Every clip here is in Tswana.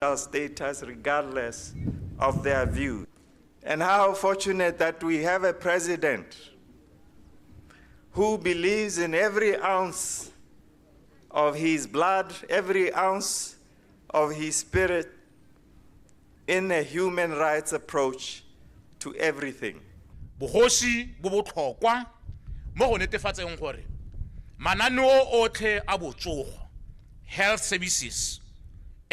Status regardless of their views. And how fortunate that we have a president who believes in every ounce of his blood, every ounce of his spirit in a human rights approach to everything. Bogosi bo botlhokwa mo go netefatseng gore mananeo otlhe a botsogo, health services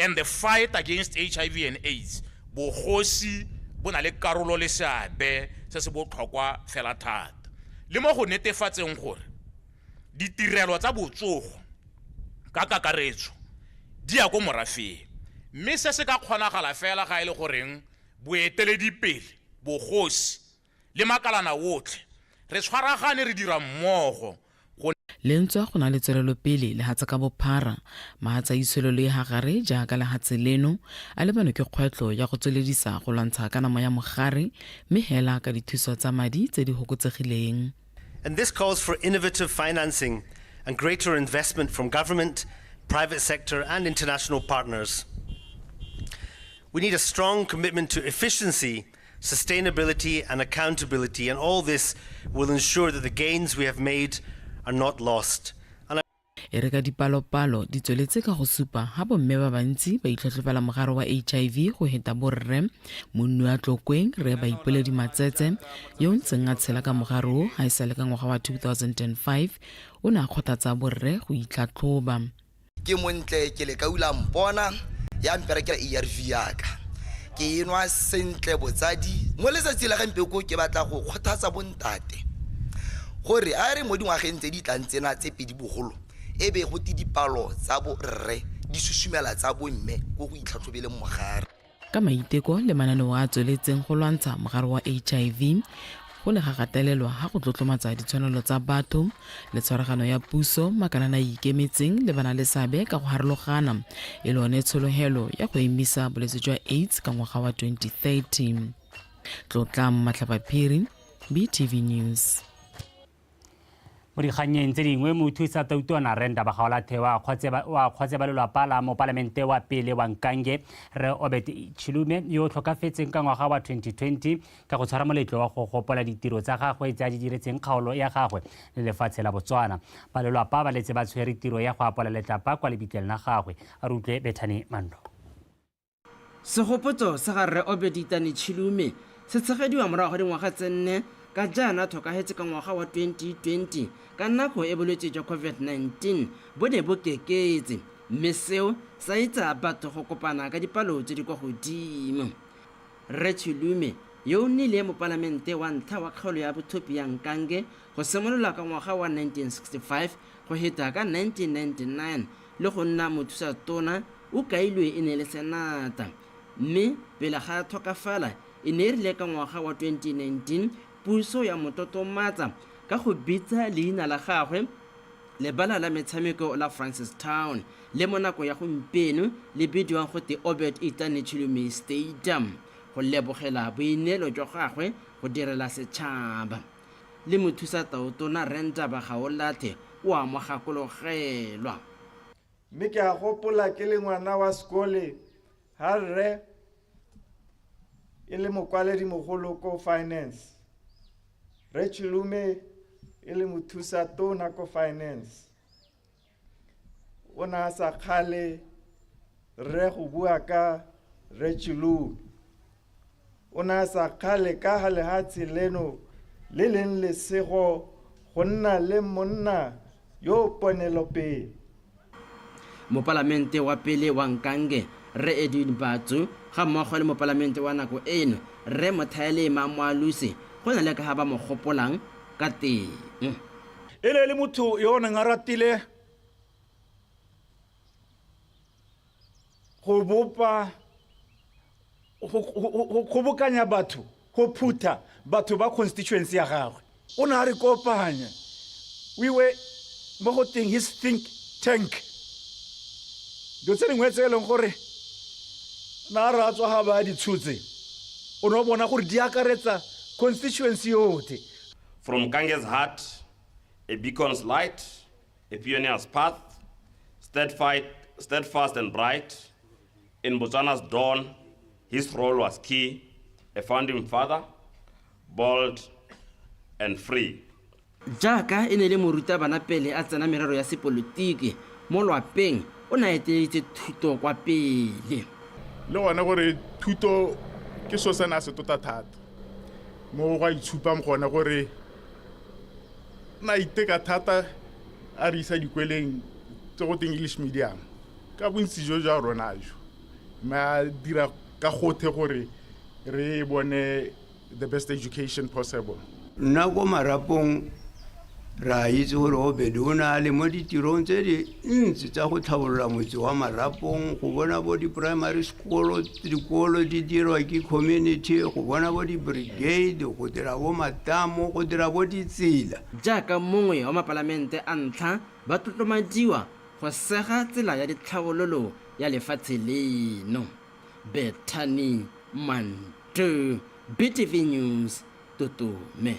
and the fight against HIV and AIDS, bogosi bo na le karolo le seabe se se botlhokwa fela thata le mo go netefatseng gore ditirelo tsa botsogo ka kakaretso di ya ko morafeng, mme se se ka kgonagala fela ga e le goreng boeteledipele, bogosi le makalana otlhe re tshwaragane, re dira mmogo go Le ntswa go na le tswelelopele lehatshe ka bophara, mahatshe a itsholelo e gagare jaaka lehatshe leno a lebanwe ke kgwetlho ya go tsweledisa go lwantsha kanamo ya mogare mme hela ka dithuso tsa madi tse di hokotsegileng. And this calls for innovative financing and greater investment from government, private sector, and international partners. We need a strong commitment to efficiency, sustainability, and accountability, and all this will ensure that the gains we have made are not lost. And E re ka dipalopalo di tsweletse ka go supa ha bomme ba bantsi ba itlhotlhobela mogare wa HIV go heta borre, monni wa Tlokweng, Rre Baipoledi Matsetse, yo o ntseng a tshela ka mogare o ha e sale ka ngwaga wa 2005, o ne a kgothatsa borre go itlhatlhoba. Ke montle ke le kaula mpona ya mperekela ARV yaka ke e nwa sentle botsadi mo letsatsi la gompieko. Ke batla go kgothatsa bontate gore a re mo dingwageng tse di tlang tsena tse pedi bogolo e be go te dipalo tsa borre di susumela tsa bomme ko go itlhatlhobeleng mogare. Ka maiteko le mananeo a a tsweletseng go lwantsha mogare wa HIV, go ne ga gatelelwa ga go tlotlomatsa ditshwanelo tsa batho le tshwaragano ya puso, makalana a ikemetseng le bana le seabe ka go harologana e le one tshologelo ya go emisa bolwetse jwa AIDS ka ngwaga wa 2030. Tlotlang Matlhapaphiri, BTV News. Mo dikgannyeng tse dingwe, mothusa tautona Rre Ndaba Gaolathe wa kgotse ba lelwapa la mopalamente wa pele wa Nkange, Rre Obed Chilume, yo o tlhokafetseng ka ngwaga wa 2020, ka go tshwara moletlo wa go gopola ditiro tsa gagwe tse a di diretseng kgaolo ya gagwe le lefatshe la Botswana. Ba lelwapa ba letse ba tshwere tiro ya go apola letlapa kwa lebitleng la gagwe. A re utlwe Bethany Mando. Segopotso sa ga Rre Obed Itani Chilume se tshegediwa morago ga dingwaga tse 4 ka jaana tlhokahetse ka ngwaga wa 2020 ka nako e bolwetse jwa COVID-19 bo ne bo keketse mme seo sa itsa batho go kopana ka dipalo tse di kwa godimo. Rre Chilume, yo o nnileng mopalamente wa ntlha wa kgaolo ya bothopi ya Nkange go simolola ka ngwaga wa 1965 go heta ka 1999 le go nna mothusa tona, o kailwe e ne le senata. Mme pele ga a tlhokafala e ne e rile ka ngwaga wa 2019 puso ya mo tlotlomatsa ka go bitsa leina la gagwe lebala la metshameko la Francistown, le mo nako ya gompieno le bidiwang go te Obed Itani Chilume Stadium, go lebogela boineelo jwa gagwe go direla setšhaba. Le mothusa tautona Rre Ndaba Gaolathe o a mo gakologelwa. Mme ke a gopola ke le ngwana wa sekole ha rre e le mokwaledi mogolo ko finance, Rre Chilume e le mothusa tona ko finance. O ne a sa kgale rre go bua ka Rre Chilume. O ne a sa kgale ka ga lehatshe leno le leng lesego go nna le monna yo ponelopele. Mopalamente wa pele wa Nkange, Rre Edwin Batsu, ga mmogo le mopalamente wa nako eno, Rre Mothaelema Moalusi, go na le ka ga ba mo gopolang ka teng. E ne e le motho yo o neng a ratile go bopa, go kgobokanya batho, go phutha batho ba constituency ya gagwe. O ne a re kopanya. We were mo go teng his think tank. Dilo tse dingwe tse e leng gore na re a tswa ga ba di tshotse, o ne o bona gore di akaretsa constituency yotlhe. From Kange's heart, a beacon's light, a pioneer's path, steadfast and bright. In Botswana's dawn, his role was key, a founding father, bold and free. Jaaka e ne le morutabana pele a tsena merero ya sepolotiki mo lwapeng, o ne a eteleditse thuto kwa pele. Le gone gore thuto ke so se na se tota thata mo go a itshupang gone gore na iteka thata a re isa dikweleng tse go teng English medium ka bontsi jo jwa rona jo, mme a dira ka gothe gore re bone the best education possible. Nna ko Marapong re a itse gore Obed o ne a le mo ditirong tse dintsi tsa go tlhabolola motse wa Marapong, go bona bo di-primary school dikolo di dirwa ke community, go bona bo di-brigade, go dira bo matamo, go dira bo ditsela. Jaaka mongwe wa mapalamente a ntlha ba tlotlomadiwa go sega tsela ya ditlhabololo ya lefatshe leno. Bethany Manto, BTV News, Tutume.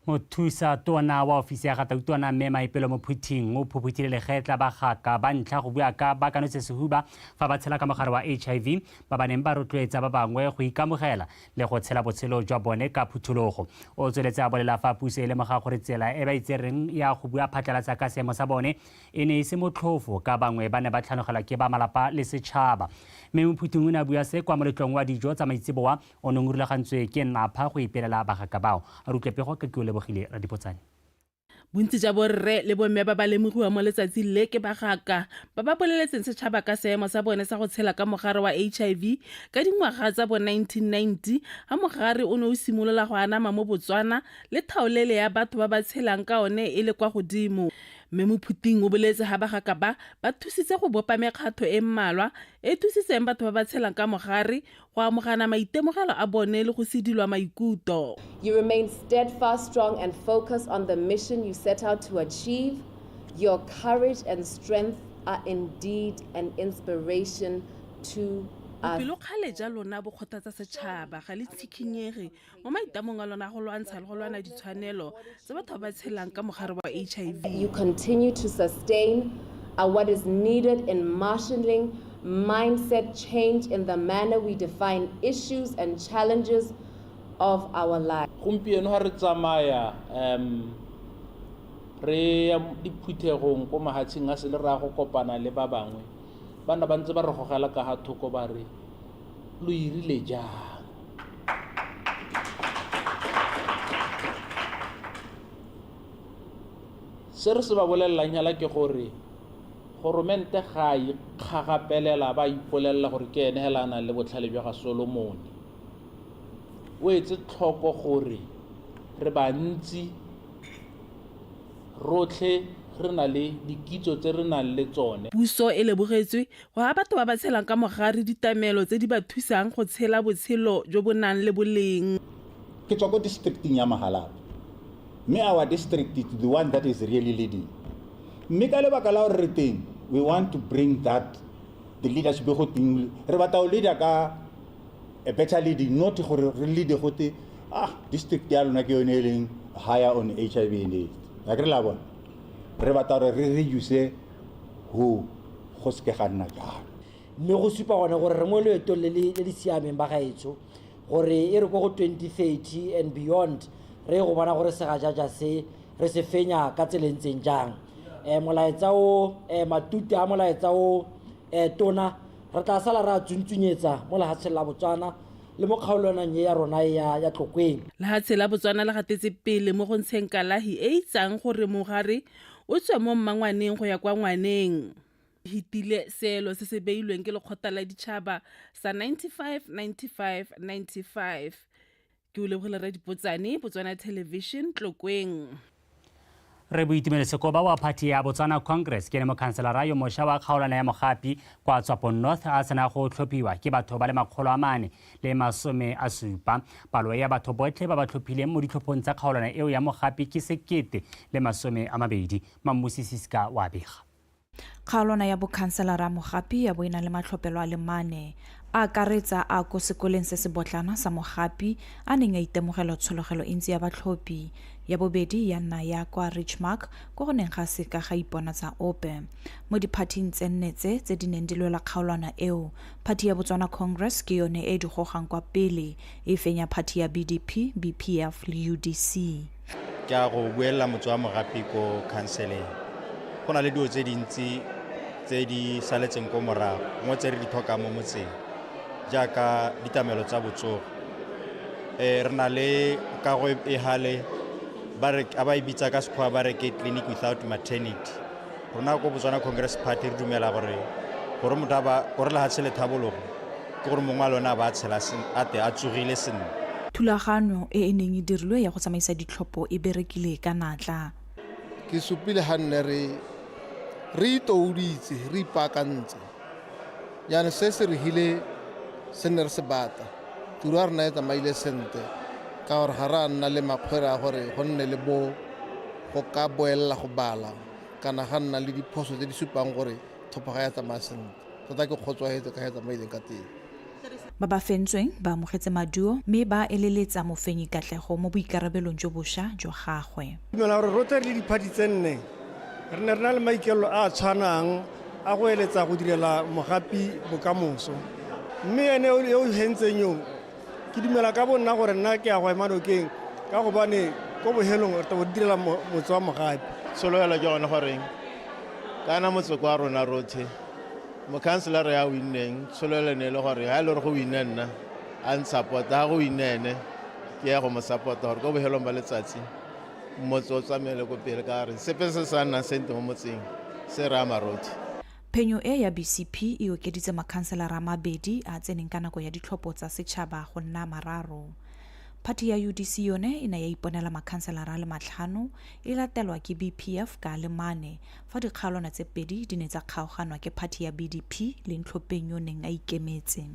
Mothusa tona wa ofisi ya ga tautona mme Maipelo Mophuthing o phophothile legetla bagaka ba ntlha go bua ka ba kanotse sehuba fa ba tshela ka mogare wa HIV, ba ba neng ba rotloetsa ba bangwe go ikamogela le go tshela botshelo jwa bone ka phuthologo. O tsweletse a bolela fa puso e lemoga gore tsela e ba itsereng ya go bua phatlalatsa ka seemo sa bone e ne e se motlhofo, ka bangwe ba ne ba tlhanogelwa ke ba malapa le setšhaba. Mme Mophuthing o ne a bua se kwa moletlong wa dijo tsa maitseboa o neng o rulagantswe ke Napha go ipelela bagaka bao. A re utlwe pego ka ke o lebogile Radipotsane. Bontsi ja borre le bomme ba ba lemogiwa mo letsatsing le ke bagaka ba ba boleletseng setšhaba ka seemo sa bone sa go tshela ka mogare wa HIV ka dingwaga tsa bo 1990, ha mogare o ne o simolola go anama mo Botswana le thaolele ya batho ba ba tshelang ka one e le kwa godimo. Mme Mophuting o boletse ha bagaka ba ba thusitse go bopa mekgatho e mmalwa e thusitseng batho ba ba tshelang ka mogare go amogana maitemogelo a bone le go sedilwa maikutlo. You remain steadfast, strong, and focused on the mission you set out to achieve. Your courage and strength are indeed an inspiration to us. Bopelokgale ja lona bo kgothatsa setšhaba, ga le tshikhinyege mo maitamong a lona go lwantsha le go lwana ditshwanelo tse batho ba ba tshelang ka mogare wa HIV. You continue to sustain what is needed in marshalling mindset change in the manner we define issues and challenges of our lives. Gompieno ga re tsamaya re ya diphuthegong ko mahatsheng a sele, re ya go kopana le ba bangwe, bana ba ntse ba re gogela ka ga thoko, ba re lo irile jang. Se re se ba bolelelang hela ke gore goromente ga a ikgagapelela ba ipolelela gore ke ene hela a nang le botlhale jwa ga Solomone. O etse tlhoko gore re bantsi rotlhe re na le dikitso tse re nang le tsone. Puso e lebogetswe go ha batho ba ba tshelang ka mogare ditamelo tse di ba thusang go tshela botshelo jo bo nang le boleng. Ke tswa ko districting ya Mahalapye, mme our district is the one that is really leading. Mme ka lebaka la gore re teng, we want to bring that the leadership go teng, re batla go leader ka a better leading, not gore re lead gote district ya lona ke yone e leng higher on HIV and AIDS. A ke re la bona, re batla gore re reduce go seke ga nna jalo. Mme go supa gone gore re mo loetong le le siameng ba gaetsho, gore e re ko go 2030 and beyond re go bona gore segajaja se re se fenya ka tsela e ntseng jang. Molaetsa o, matute a molaetsa o, tona re tla sala re a tsuntsunyetsa mo lefatsheng la Botswana le mo kgaolwaneng e ya rona ya Tlokweng. Lefatshe la Botswana le gatetse pele mo go ntsheng kalahi e itsang gore mogare o tswe mo mmangwaneng go ya kwa ngwaneng. Hitile seelo se se beilweng ke lekgotla la ditšhaba sa 95 95 95. Ke o lebogile Radipotsane, Botswana Television, Tlokweng. Re Boitumelo Sekoba wa party ya Botswana Congress ke ene mokhanselara yo mošwa wa kgaolwana ya Mogapi kwa Tswapong North a sena go tlhophiwa ke batho ba le 470. Palo ya batho botlhe ba ba tlhophileng mo ditlhophong tsa kgaolwana eo ya Mogapi ke 1020. Mammusi Siska wa bega. Kgaolwana ya bokhanselara Mogapi ya bo e na le matlhophelo a le mane, a akaretsa a ko sekoleng se se botlana sa Mogapi a neng a itemogela tshologelo e ntsi ya batlhophi, ya bobedi ya nna ya kwa Richmark ko go neng ga seka ga iponatsa ope. Mo diphathing tse nne tse tse di neng di lwela kgaolwana eo, phathi ya Botswana Congress ke yone e di gogang kwa pele, e fenya phathi ya BDP, BPF le UDC. Ke a go buelela motse wa Mogapi ko khanseleng. Go na le dilo tse dintsi tse di saletseng ko morago, gongwe tse re di tlhokang mo motseng, jaaka ditlamelo tsa botsogo. Re na le kago e gale, a ba e bitsa ka Sekgowa ba re ke clinic without maternity. Rona ko Botswana Congress Party re dumela gore motho a ba, gore lehatshe le thabologo, ke gore mongwe wa lona a ba a tshela a te a tsogile sentle. Thulaganyo e e neng e dirilwe ya go tsamaisa ditlhopho e berekile ka natla. Ke supile ga nne re itouditse, re ipaakantse. Jaanong se se re hile se nne re se bata. Tiro ya rona e tsamaile sentle ka gore ga re a nna le makgwere a gore go nne le bo go ka boelela go bala kana ga nna le diphoso tse di supang gore tlhopho ga ya tsamaya sentle. Tota ke kgotsofetse ka ga e tsamaileng ka teng. Ba ba fentsweng ba amogetse maduo mme ba eleletsa mofenyi katlego mo boikarabelong jo bosha jwa gagwe. Dumela gore rotlhe re le diphathi tse nne re ne re na le maikaelelo a a tshwanang a go eletsa go direla Mogapi bokamoso. Mme ene yo o hentseng yo, ke dumela ka bo nna gore nna ke ya go ema nokeng ka gobane ko bohelong re tla bo direla motse wa Mogapi. Tshologelo ke gone goreng kana motse kwa rona rotlhe mokhanselara ya winneng, tshologelo ne e le gore ha e le gore go winne nna a nsupport, ha go winne ene ke ya go mo support gore ko bohelong ba letsatsi motse o tsamaele ko pele ka gore sepe se sa nnang sentle mo motseng se re ama rotlhe. Phenyo e ya BCP e okeditse makhanselara a mabedi a tseneng ka nako ya ditlhopho tsa setšhaba go nna mararo. Phathi ya UDC yone e ne ya iponela makhanselara a le matlhano, e latelwa ke BPF ka a le mane, fa dikgaolwana tse pedi di ne tsa kgaoganwa ke phathi ya BDP le ntlhopheng yo neng a ikemetse.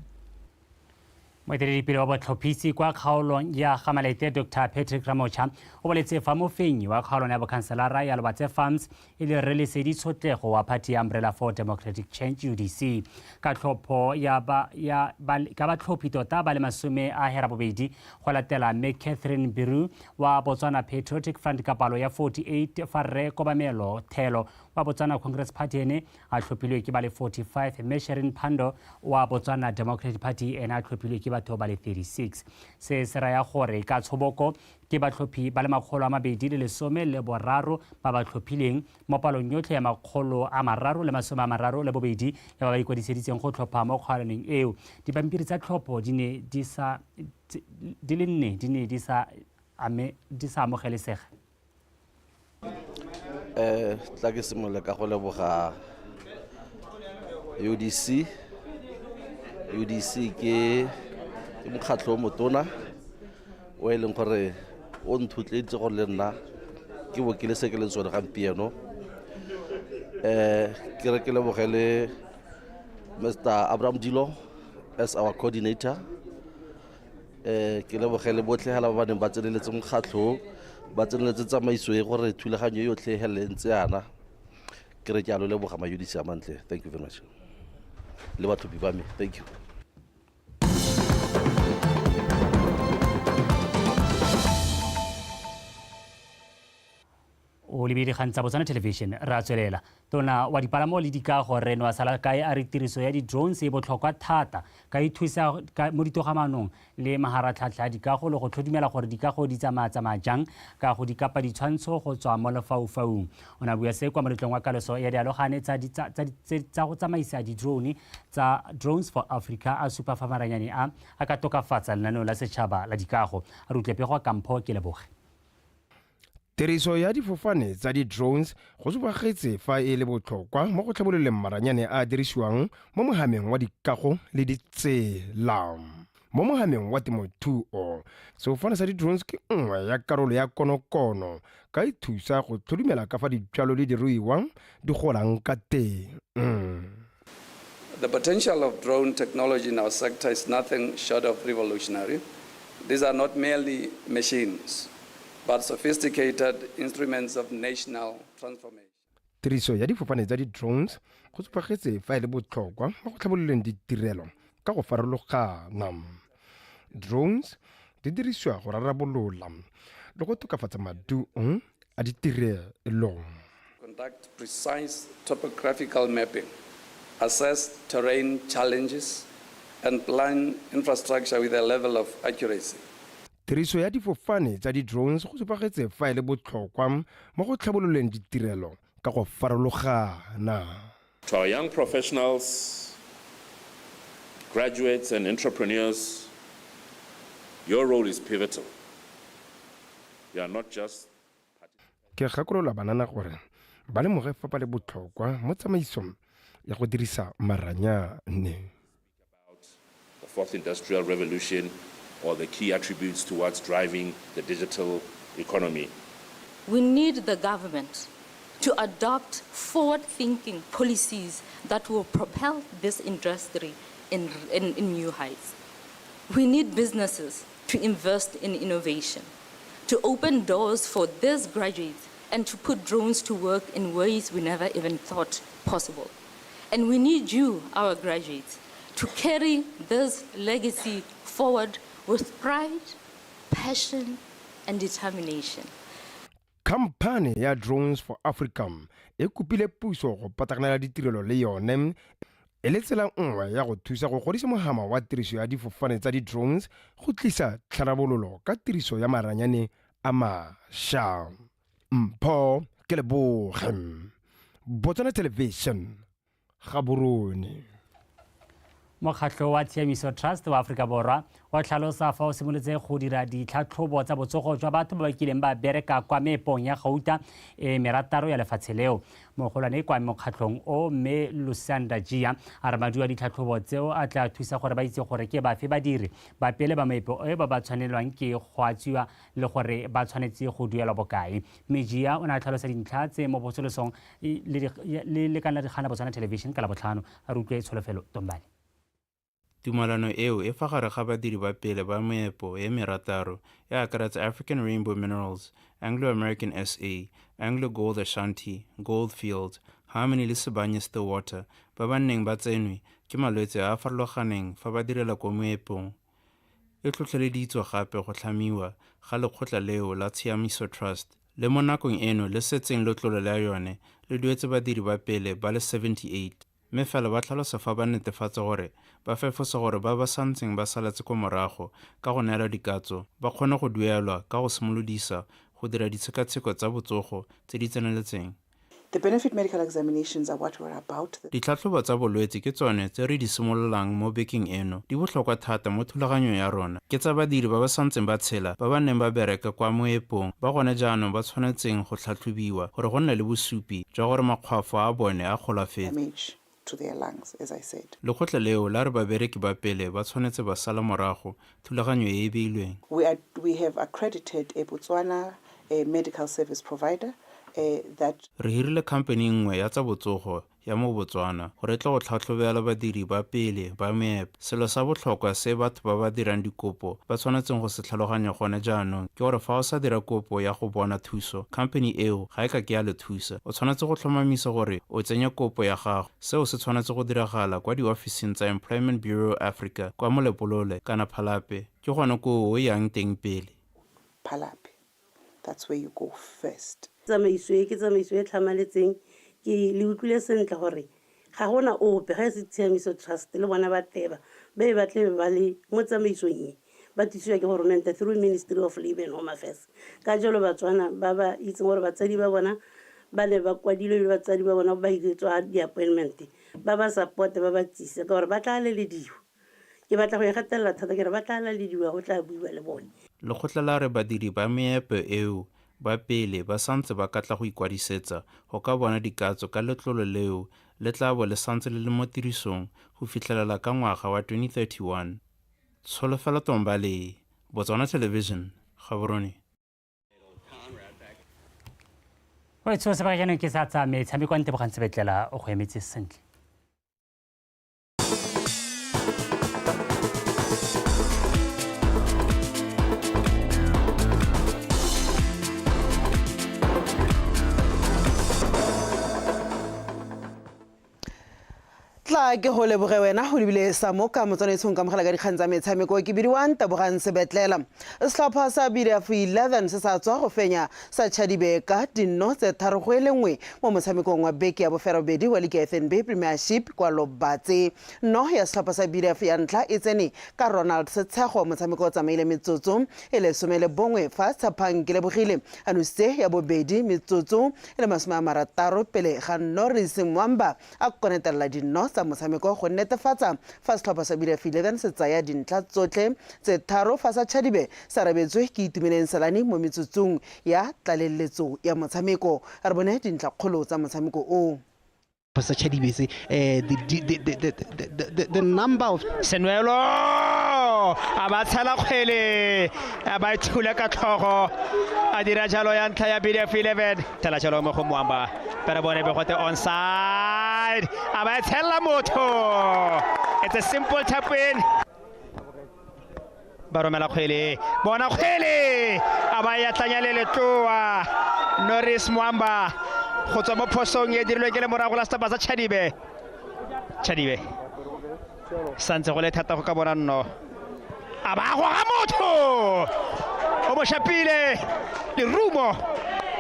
Moeteledipele wa botlhophisi kwa kgaolong ya Gamalete Dr Patrick Ramocha o boletse fa mofenyi wa kgaolong ya bokhanselara ya Lobatse Farms e le Rre Lesedi Tshotlego wa phathi ya Umbrella for Democratic Change UDC ka tlhopho ya ba, ya ba, ka batlhophi tota ba le masome a herabobedi go latela Mme Catherine Biru wa Botswana Patriotic Front ka palo ya 48 fa Rre Kobamelo Thelo wa Botswana Congress Party ene a tlhophilwe ke ba le 45 mme Sherin Phando wa Botswana Democratic Party ene a tlhophilwe ke batho ba le 36. Se se raya gore ka tshoboko ke batlhophi ba le makgolo a mabedi le lesome le boraro ba ba tlhophileng mo palong yotlhe ya makgolo a mararo le masome a mararo le bobedi ya ba ba ikwadiseditseng go tlhopha mo kgaolwaneng eo. Dipampiri tsa tlhopho di ne di sa di le nne di ne di sa ame di sa amogelesega. Tla ke simolole ka go leboga UDC. UDC ke mokgatlho o motona o e leng gore o nthotloeditse gore le nna ke bo ke le se ke leng sone gampieno. Ke re ke leboge le Mr Abraham Dilo as our coordinator. Ke leboge le botlhe hela ba ba neng ba tseneletse mokgatlho, ba tseneletse tsamaiso e gore thulaganyo e yotlhe e helele ntse yana. Ke re ke a lo leboga ma UDC a mantle. Thank you very much. Le batlhophi ba me. Thank you. O lebile dikgang tsa Botswana Television re a tswelela. Tona wa dipalamo le dikago Rre Noah Salakae a re tiriso ya di-drones e botlhokwa thata ka e thusa mo ditogamanong le maharatlhatlha a dikago le go tlhodumela gore dikago di tsamaya-tsamaya jang ka go di kapa ditshwantsho go tswa mo lefaufaung. O ne a bua se kwa moletlong wa kaloso ya dialogane tsa go tsamaisa di-drone tsa Drones for Africa a supa fa maranyane a a ka tokafatsa lenaneo la setšhaba la dikago. A re utlwe pego Kampho ke leboge. Tiriso ya difofane tsa di-drones go supagetse fa e le botlhokwa mo go tlhabololeng maranyane a a dirisiwang mo mohameng wa dikago le ditsela. Mo mohameng wa temothuo, sefofane sa di-drones ke nngwe ya karolo ya konokono ka e thusa go tlhodumela ka fa dijalo le diruiwa di golang ka teng. The potential of drone technology in our sector is nothing short of revolutionary. These are not merely machines, but sophisticated instruments of national transformation. Tiriso ya difofane tsa di-drones go supagetse fa e le botlhokwa mo go tlhabololeng ditirelo ka go farologana. Drones di dirisiwa go rarabolola le go tokafatsa maduo a ditirelo. Conduct precise topographical mapping, assess terrain challenges, and plan infrastructure with a level of accuracy. Tiriso ya difofane tsa di-drones go supagetse fa e le botlhokwa mo go tlhabololeng ditirelo ka go farologana. To our young professionals, graduates, and entrepreneurs, your role is pivotal. You are not just Ke gakolola banana gore ba lemoge fa ba le botlhokwa mo tsamaisong ya go dirisa maranyane. the fourth industrial revolution or the key attributes towards driving the digital economy. We need the government to adopt forward thinking policies that will propel this industry in, in, in new heights. We need businesses to invest in innovation, to open doors for these graduates, and to put drones to work in ways we never even thought possible. And we need you, our graduates, to carry this legacy forward with pride, passion, and determination. Khamphane ya Drones for Africa e kopile puso go pataganela ditirelo le yone e le tsela nngwe ya go thusa go godisa mohama wa tiriso ya difofane tsa di-drones go tlisa tlharabololo ka tiriso ya maranyane a mašwa. Mpho Keleboge, Botswana Television, Gaborone. Mokgatlho wa Tshiamiso Trust wa Aforika Borwa o tlhalosa fa o simolotse go dira ditlhatlhobo tsa botsogo jwa batho ba ba kileng ba bereka kwa meepong ya gauta e merataro ya lefatshe leo. Mogolwane kwa mokgatlhong o mme Lusanda Jia a re maduo a ditlhatlhobo tseo a tla thusa gore ba itse gore ke bafe badiri ba pele ba meepo e ba ba tshwanelwang ke go atswiwa le gore ba tshwanetse go duelwa bokae. Mme Jia o ne a tlhalosa dintlha tse mo potsolosong le lekana la dikgang la Botswana Television ka Labotlhano. A re utlwe Tsholofelo Tombane. Tumalano eo e fa gare ga badiri ba pele ba meepo e merataro e akaretsa African Rainbow Minerals, Anglo American SA, Anglo Gold Ashanti, Gold Fields, Harmony le Sibanye Stillwater ba ba neng ba tsenwe ke malwetse a a farologaneng fa ba direla ko moepong. E tlhotlheleditswe gape go tlhamiwa ga lekgotla leo la Tshiamiso Trust le mo nakong eno le setseng letlole la yone le duetse badiri ba pele ba le 78. Mme fela ba tlhalosa fa ba netefatsa gore ba fefosa gore ba ba santseng ba saletse kwa morago ka go neelwa dikatso ba kgone go duelwa ka go simolodisa go dira ditshekatsheko tsa botsogo tse di tseneletseng. The benefit medical examinations are what we're about. Ditlhatlhobo tsa bolwetse ke tsone tse re di simololang mo bekeng eno. Di botlhokwa thata mo thulaganyong ya rona. Ke tsa badiri ba ba santseng ba tshela ba ba neng ba bereka kwa moepong ba gone jaanong ba tshwanetseng go tlhatlhobiwa gore go nne le bosupi jwa gore makgwafo a bone a golafetse. To their lungs, as I said. Lekgotla leo la re babereki ba pele ba tshwanetse ba sala morago thulaganyo e e beilweng. We are, we have accredited a Botswana a medical service provider that. Re hirile khamphani nngwe ya tsa botsogo ya mo Botswana gore e tle go tlhatlhobela badiri ba pele ba meepo. Selo sa botlhokwa se batho ba ba dirang dikopo ba tshwanetseng go se tlhaloganya gone jaanong ke gore fa o sa dira kopo ya go bona thuso, khamphani eo ga e ka ke ya le thusa. O tshwanetse go tlhomamisa gore o tsenya kopo ya gago. Seo se tshwanetse go diragala kwa diofising tsa Employment Bureau Africa kwa Molepolole kana Phalape. Ke gone koo o yang teng pele. Phalape. That's where you go first. Tsamaiso e ke tsamaiso e tlhamaletseng ke le utlwile sentle gore ga gona ope ga e se Tshiamiso Trust le bona ba teba ba e ba tlebe ba le mo tsamaisong e ba thusiwa ke goromente through Ministry of Labour and Home Affairs. Ka jalo Batswana ba ba itseng gore batsadi ba bona ba ne ba kwadilwe ebile batsadi ba bona ba iretswa di-appointment ba ba support ba ba tsise ka gore ba tla lelediwa. Ke batla go e gatelela thata ke re ba tla lalediwa go tla buiwa le bone. Lekgotla la re badiri ba meepo eo ba pele ba santse ba ka tla go ikwadisetsa go ka bona dikatso ka letlolo leo le tla bo le santse le le mo tirisong go fitlhelela ka ngwaga wa 2031. Tsholofelo Tombale, Botswana Television, Gaborone. O e tsho sebaka jaanong ke sa tsa metshameko Ntebogang Sebetlela o go emetse sentle. A ke go leboge wena go lebile sa mo ka motswanaetshong ka mogala ka dikgang tsa metshameko. Ke bidiwang Tabogang Sebetlela. Setlhopha sa BDF 11 se sa tswa go fenya sa Chadibe ka dinno tse 3-1 mo motshamekong wa beke ya boferobedi wa ligi ya FNB Premiership kwa Lobatse. Nno ya setlhopha sa BDF ya ntlha e tsene ka Ronald Setshego. Motshameko o tsamaile metsotso e 11 fa Tshepang Kelebogile a nositse ya bobedi metsotso e le 60 pele ga Norris Mwamba a konetelela dinno tsa motshameko go netefatsa fa setlhopha sa BDF 11 se tsaya dintlha tsotlhe tse tharo fa sa Chadibe sa arabetswe ke Itumeleng Selane mo metsotsong ya tlaleletso ya motshameko. A re bone dintlhakgolo tsa motshameko o. Sa Chadibe se the number of Senwelo a ba tshela kgwele, a ba thula ka tlhogo, a dira jalo ya ntlha ya BDF 11. Tshela jalo mo go Mwamba, pero bone be gote onside, a ba tshela motho. It's a simple tap in. Ba romela kgwele, bona kgwele, a ba ya tlanya le letloa. Norris Mwamba go tswa mo phosong e dirilweng ke le morago la setlhopha sa Chadibe. Chadibe santse go le thata go ka bona nno, a ba goga motho o mo shapile lerumo,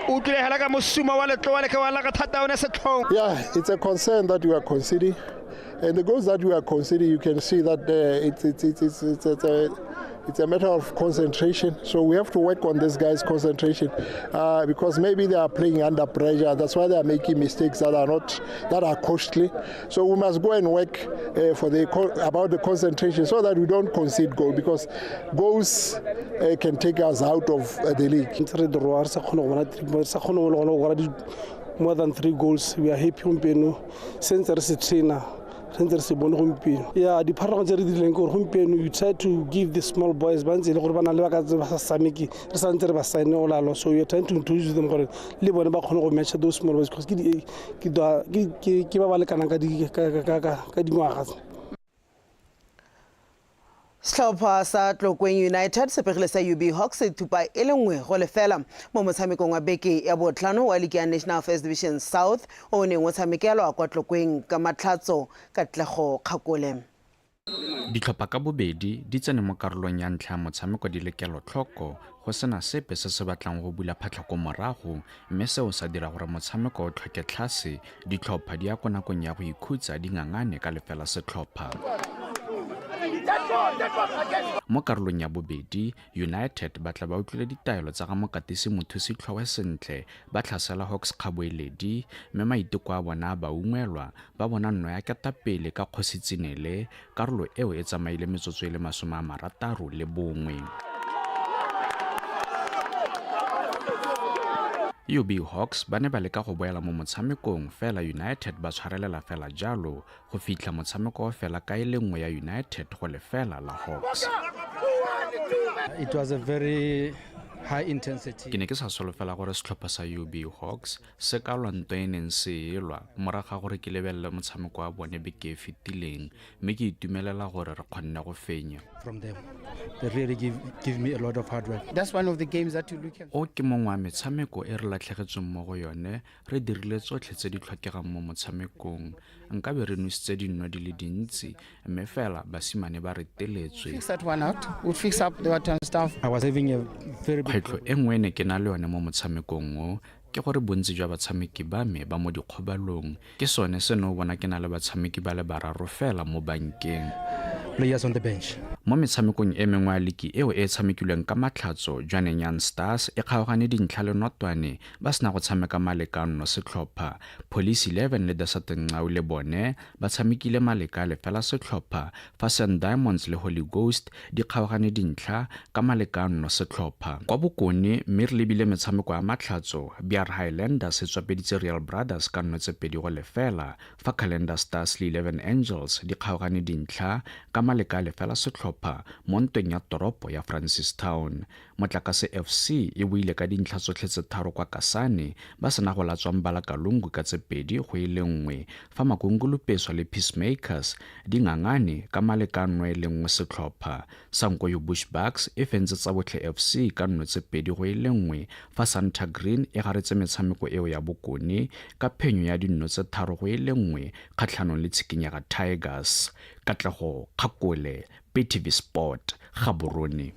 o utlwile hela ka mosumo wa letloa le ke wa la ka thata one setlhong. Yeah, it's a concern that we are conceding, and the goals that we are conceding, you can see that it's a matter of concentration. So we have to work on this guy's concentration because maybe they are playing under pressure. That's why they are making mistakes that are not, that are costly. So we must go and work about the concentration so that we don't concede goal, because goals can take us out of the league. More than 3 goals. We are happy gompieno. Since re se trainer, re ntse re se bone gompieno. Yeah, dipharologano tse re dirileng ke gore gompieno you try to give the small boys ba ntse e le gore ba na le ba ka ba sa tshameke, re sa ntse re ba sign o lalo. So we are trying to introduce them gore le bone ba kgone go match those small boys, because ke ba ba lekanang ka dingwaga. Setlhopha sa Tlokweng United se pegile sa UB Hawks se thupa e le 1-0 mo motshamekong wa beke ya botlhano wa ligi ya National First Division South o neng o tshamekelwa kwa Tlokweng ka Matlhatso. Katlego Kgakole. Ditlhopha ka bobedi di tsene mo karolong ya ntlha ya motshameko di le kelotlhoko, go sena sepe se se batlang go bula phatlha ko morago, mme seo sa dira gore motshameko o tlhoke tlhase. Ditlhopha di ya ko nakong ya go ikhutsa di ngangane ka lefela setlhopha. Mo karolong ya bobedi, United ba tla ba utlwile ditaelo tsa ga mokatisi Mothusi Tlhowe sentle, ba tlhasela Hawks kgaboeledi, mme maiteko a bona a ba ungwelwa, ba bona nno ya ketapele ka Kgosi Tsinele. Karolo eo e tsamaile metsotso e le 61. UB Hawks ba ne ba leka go boela mo motshamekong, fela United ba tshwarelela fela jalo go fitlha motshameko o fela ka e le 1 ya United go lefela la Hawks. It was a very high intensity. Ke ne ke sa solofela gore setlhopha sa UB Hawks se ka lwa ntwa e neng se e lwa morago ga gore ke lebelele motshameko wa bone beke e fetileng, mme ke itumelela gore re kgonne go fenya. From them, they really give me a lot of hard work. That's one of the games that you look at. O ke mongwe wa metshameko e re latlhegetsweng mo go yone, re dirile tsotlhe tse di tlhokegang mo motshamekong. Nkabe re nositse dinno di le dintsi, mme fela basimane ba re teletswe. Fix that one out. We'll fix up the water and stuff. I was having a very big Kgwetlho e nngwe e ne ke na le yone mo motshamekong o ke gore bontsi jwa batshameki ba me ba mo dikgobalong. Ke sone se ne o bona ke na le batshameki ba le bararo fela mo bankeng. Players on the bench. Mo metshamekong e mengwe ya liki eo e tshamekilweng ka Matlhatso, Jwaneng Young Stars e kgaogane dintlha le Notwane ba sena go tshameka maleka nno setlhopha. Police 11 le Desert Nqau le bone ba tshamekile maleka lefela setlhopha, fa Sun Diamonds le Holy Ghost di kgaogane dintlha ka maleka nno setlhopha. Kwa Bokone mme re lebile metshameko ya Matlhatso, BR Highlanders e tswapeditse Real Brothers ka 0-2, fa Calendar Stars le 11 Angels di kgaogane dintlha ka maleka lefela setlhopha. setlhopha mo ntweng ya toropo ya Francistown. Motlakase FC e boile ka dintlha tsotlhe tse tharo kwa Kasane ba sena go latswa Mbalakalungu ka tse 2-1 fa Makungulupeswa le Peacemakers di ngangane ka maleka 1-1 setlhopha. Sankoyo Bush Bucks e fentse Tsabotlhe FC ka 2-1 fa Santa Green e garetse metshameko eo ya bokone ka phenyo ya 3-1 kgatlhanong le Tshikinyega Tigers. Katlego Kgakole, BTV Sport, Gaborone.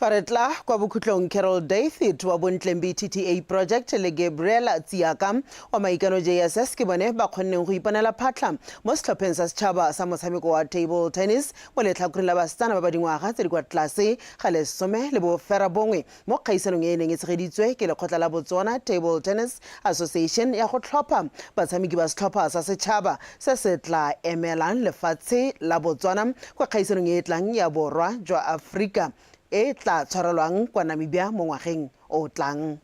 Fa re tla kwa bokhutlong, Carol David wa Bontleng BTTA Project le Gabriela Tsiaka wa Maikano JSS ke bone ba kgonneng go iponela phatlha mo setlhopheng sa setšhaba sa motshameko wa table tennis mo letlhakoreng la basetsana ba ba dingwaga tse di kwa tlase ga 19 mo kgaisanong e e neng e tshegeditswe ke lekgotla la Botswana Table Tennis Association ya go tlhopha batshameki ba setlhopha sa setšhaba se se tla emelang lefatshe la Botswana kwa kgaisanong e e tlang ya Borwa jwa Aforika e e tla tshwarelwang kwa Namibia mo ngwageng o o tlang.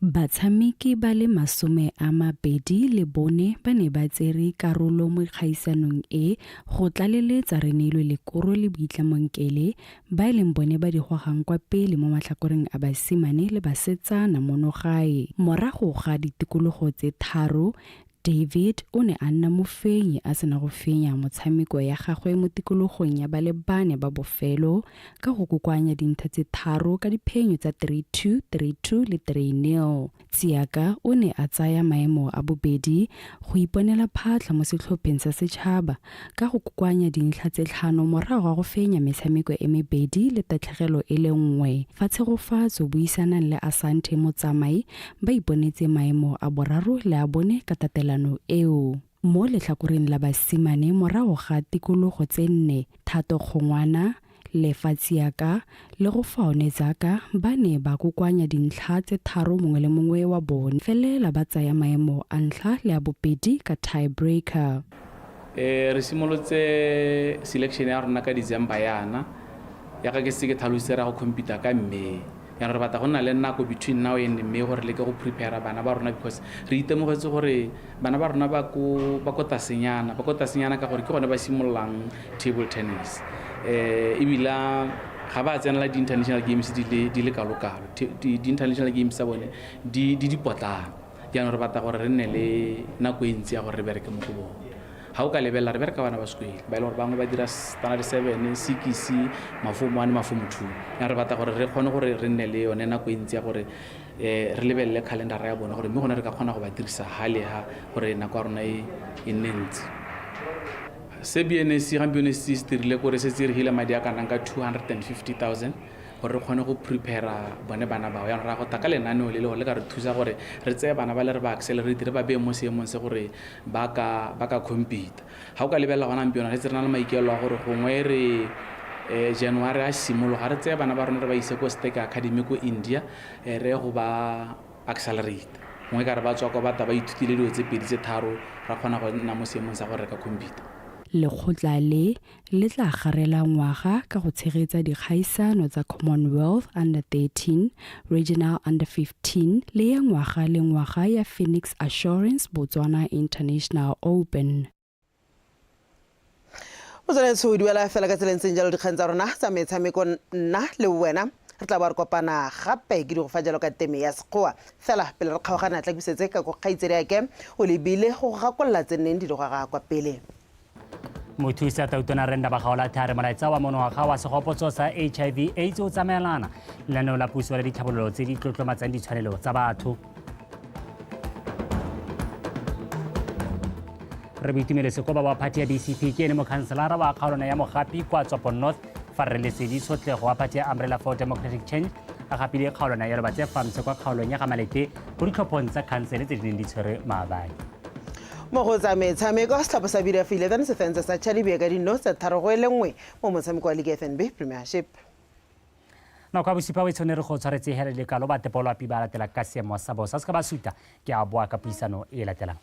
Batshameki ba le 24 ba ne ba tsere karolo mo kgaisanong e, go tlaleletsa Reneilwe Lekoro le Boitlamo Nkele, ba e leng bone ba di gogang kwa pele mo matlhakoreng a basimane le basetsana mono gae. Morago ga ditikologo tse tharo, David o ne a nna mofenyi a sena go fenya motshameko ya gagwe mo tikologong ya ba le bane ba bofelo ka go kokoanya dintlha tse tharo ka diphenyo tsa 3-2, 3-2 le 3-0. Tsiaka o ne a tsaya maemo a bobedi go iponela phatlha mo setlhopheng sa setšhaba ka go kokoanya dintlha tse tlhano morago ga go fenya metshameko e mebedi le tatlhegelo e le nngwe. Fa Tshegofatso Buisanang le Asante Motsamai ba iponetse maemo a boraro le a bone ka tatelano eo. Mo letlhakoreng la basimane morago ga tikologo tse nne, Thato Kgongwana, Lefa Tsiaka le Gofaone Zaka ba ne ba kokoanya dintlha tse tharo mongwe le mongwe wa bone felela ba tsaya maemo a ntlha le a bobedi ka tie breaker. Re simolotse selection ya rona ka December yana, ya ga ke setse ke tlhalositse ra go compete ka May. Jaanong re batla go nna le nako between now and May gore re leke go prepare bana ba rona because re itemogetse gore bana ba rona ba ko ba ko tasenyana, ba ko tasenyana ka gore ke gone ba simololang table tennis. Ebile ga ba tsenela di-international games di le di le kalo-kalo, di-international games tsa bone di di dipotlana. Jaanong re batla gore re nne le nako e ntsi ya gore re bereke mo go bone. Ga o ka lebelela re bereka bana ba sekolo ba e le gore bangwe ba dira standard 7, 6, mafomo 1, mafomo 2. Jaanong re batla gore re kgone gore re nne le yone nako e ntsi ya gore re lebelele calendar ya bone gore mme gone re ka kgona go ba dirisa ha le ha gore nako ya rona e nne ntsi. Se BNSC gampieno se se dirile kore setse re hile madi a kanang ka 250,000 gore re kgone go prepare bone bana bao. Jaanong ra go tla ka lenaneo le le gore le ka re thusa gore re tseye bana ba le re ba accelerate re ba beye mo seemong se gore ba ka ba ka compete. Ga o ka lebelela gona gampieno re setse re na le maikaelelo a gore gongwe re January a simologa re tseye bana ba rona re ba ise ko Stake Academy ko India re ye go ba accelerate. Gongwe ka re ba tswa kwa ba tla ba ithutile dilo tse pedi tse tharo ra kgona go nna mo seemong sa gore re ka compete. Lekgotla le, le tla garela ngwaga ka go tshegetsa dikgaisano tsa Commonwealth Under 13, Regional Under 15 le ya ngwaga le ngwaga ya Phoenix Assurance Botswana International Open. O tshwanetse o duela fela ka tsela e ntseng jalo dikgang tsa rona tsa metshameko nna le wena re tla ba re kopana gape ke di go fa jalo ka teme ya sekgowa fela pele re kgaogana tla busetse ka ko kgaitsedi ake o lebile go gakolola tse nneng di goga kwa pele. Mothusa Tautona Renda Bagaola Thare molaetsa wa monongwaga wa segopotso sa HIV AIDS o tsamaelana lenaneo la puso la ditlhabololo tse di tlotlomatsang ditshwanelo tsa batho. Re Boitumelo Sekoba wa phathi ya BCP ke ene mokhanselara wa kgaolwana ya Mogapi kwa Tswapo North fa Rre Lesedi Tshotlego wa phathi ya Umbrella for Democratic Change a gapile kgaolwana ya Lobatse Farms kwa kgaolong ya Gamalete mo ditlhophong tsa khansele tse di neng di tshwere maabane. Mo go tsa metshameko, setlhopha sa BDF 11 se fentse sa Chadibye ka dino tse 3-1 mo motshameko wa League FNB Premiership. Nako ya bosupa o e tshwane re go tshwaretse hele le kalo ba tepolo api ba latela ka seemo sa bosa se ka ba suta ke a boa ka puisano e latelang.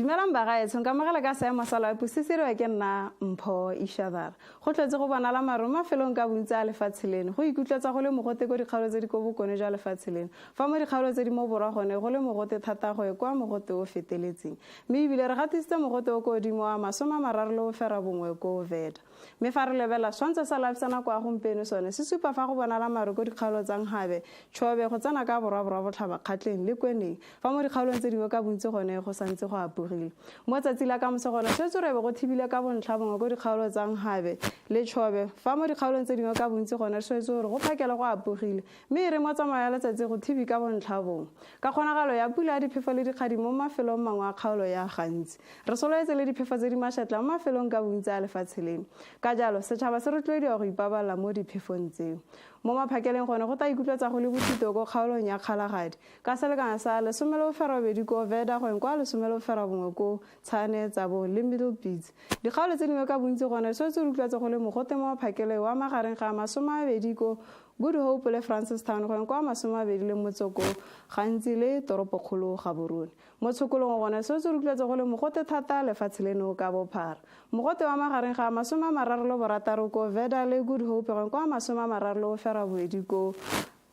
Dumelang bagaetsho, nka amogela ka seemo sa loapi se seriwa ke nna Mpho Ishadara. Go tletse go bonala maru mafelong ka bontsi a lefatshe leno. Go ikutlwetsa go le mogote ko dikgaolo tse di ko bokone jwa lefatshe leno. Fa mo dikgaolo tse di mo borwa gone go le mogote thata go ye kwa mogote o feteletseng. Mme ebile re gatisitse mogote o ko godimo wa 31 ko Veda. Mme fa re lebelela setshwantsho sa loapi sa nako ya gompieno sone se supa fa go bonala maru ko dikgaolo tsa Nghabe, Chobe go tsena ka borwa borwa botlhaba Kgatleng le Kweneng. Fa mo dikgaolong tse dingwe ka bontsi gone go santse go apogile. Mo tsatsi la kamoso gone swetse re be go thibile ka bontlha bongwe ko dikgaolo tsa Nghabe le Chobe. Fa mo dikgaolong tse dingwe ka bontsi gone re swetse gore go phakele go apogile. Mme e re mo tsamao ya letsatsi go thibi ka bontlha bongwe. Ka kgonagalo ya pula ya diphefo le dikgadi mo mafelong mangwe a kgaolo ya gantsi. Re solofetse le diphefo tse di mašetla mo mafelong ka bontsi a lefatshe leno. Ka jalo, setšhaba se rotloediwa go ipabalela mo diphefong tseo. Mo maphakeleng gone go tla ikutlwetsa go le bothito ko kgaolong ya Kgalagadi, ka selekano sa 18 ko Veda go kwa 11 ko Tshane, Tsabong le Middlepits. Dikgaolo tse dingwe ka bontsi gone swetse re utlwetse go le mogote mo maphakeleng wa magareng ga 20 ko Good Hope le Francistown go kwa 20 ko Gantsi le toropokgolo Gaborone. Mo tshokolong gone swetse re utlwetse go le mogote thata lefatshe leno ka bophara. Mogote wa magareng ga 36 ko Veda le Good Hope go kwa 38 ko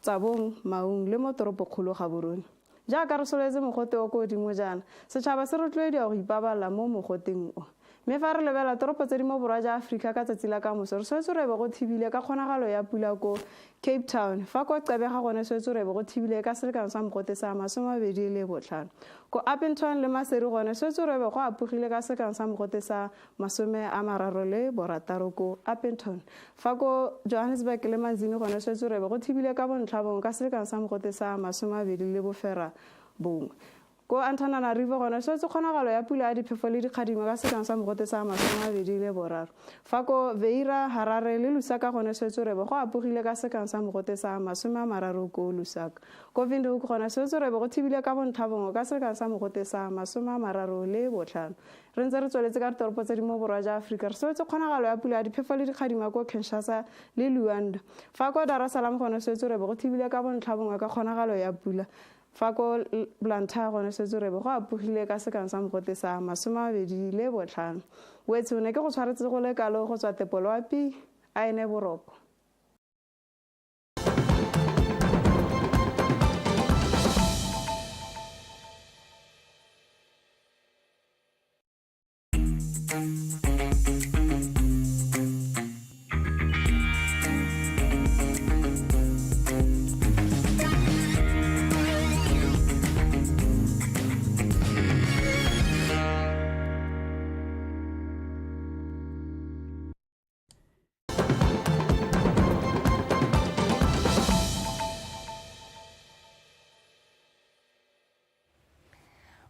Tsabong, Maung le mo toropokgolo Gaborone. Jaaka re solofetse mogote o ko godimo jaana, setšhaba se rotloediwa go ipabalela mo mogoteng o. Mme fa re lebelela toropo tse di mo borwa jwa Aforika ka tsatsi la kamoso, re swetse re be go thibile ka kgonagalo ya pula ko Cape Town. Fa ko Gqeberha gone swetse re be go thibile ka selekano sa mogote sa 25. Ko Upington le Maseru gone swetse re be go apogile ka selekano sa mogote sa 36 ko Upington. Fa ko Johannesburg le Manzini gone swetse re be go thibile ka bontlha bongwe ka selekano sa mogote sa 21. Ko Antananarivo gone swetse kgonagalo ya pula ya diphefo le dikgadimo ka selekano sa mogote sa 23. Fa ko Beira, Harare le Lusaka gone swetse re be go apogile ka selekano sa mogote sa 30 ko Lusaka. Ko Windhoek gone swetse re be go thibile ka bontlha bongwe ka selekano sa mogote sa 35. Re ntse re tsweletse ka ditoropo tse di mo borwa jwa Aforika, re solofetse kgonagalo ya pula ya diphefo le dikgadima ko Kinshasa le Luanda. Fa ko Dar es Salaam gone swetse re be go thibile ka bontlha bongwe ka kgonagalo ya pula. Fa ko Blantyre gone swetse re be go apogile ka sekano sa mogote sa 25. Wetsho ne ke go tshwaretse go le kalo go tswa Tepoloapi a ene boroko.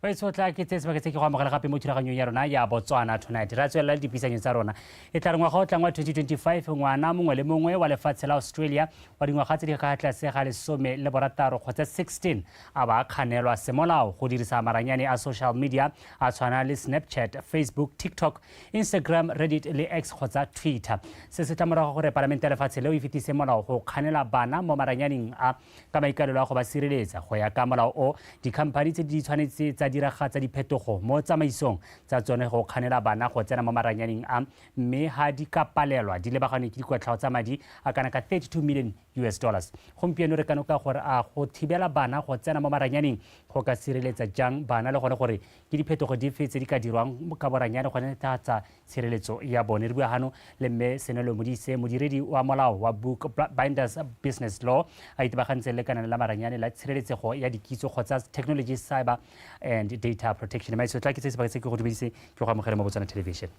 O tshotla ke tse sebaka se ke go amogela gape mo thulaganyong ya rona ya Botswana Tonight. Ra tswelela le dipuisanyo tsa rona. E tla re ngwaga o tlang wa 2025 ngwana mongwe le mongwe wa lefatshe la Australia wa dingwaga tse di ka tlase ga 16 kgotsa 16 a ba kganelwa semolao go dirisa maranyane a social media a tshwana le Snapchat, Facebook, TikTok, Instagram, Reddit le X kgotsa Twitter. Se se tla morago gore palamente ya lefatshe leo e fetise molao go kganela bana mo maranyaneng a ka maikaelelo a go ba sireletsa. Go ya ka molao o, dikhamphani tse di tshwanetse tsa diragatsa diphetogo mo tsamaisong tsa tsone go kganela bana go tsena mo maranyaneng a, mme ha di ka palelwa di lebagane ke dikotlhao tsa madi a kana ka 32 million US dollars. Gompieno re kanoka gore a go thibela bana go tsena mo maranyaneng go ka sireletsa jang bana le gone gore ke diphetogo dife tse di ka dirwang ka boranyane go netefatsa tshireletso ya bone. Re bua hano le mme Senelo Modise, modiredi wa molao wa Book Binders Business Law, a itebagantse le kanane la maranyane la tshireletsego ya dikitso kgotsa Technology, Cyber and Data Protection. Maitso tla ke tse sebaka se ke go dumedise, ke go amogele mo Botswana Television.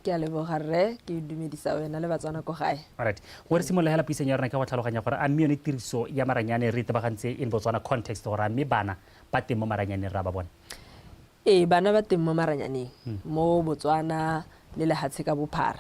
Ke a leboga rre, ke dumedisa wena le Batswana ko gae. Alright. Gore simolola hela puisano ya rona ke go tlhaloganya gore a mme yone tiriso ya maranyane re itebagantse in Botswana context gore a mme bana ba teng mo maranyaneng ra ba bone. Ee, bana ba teng mo maranyaneng mo Botswana le lehatshe ka bophara.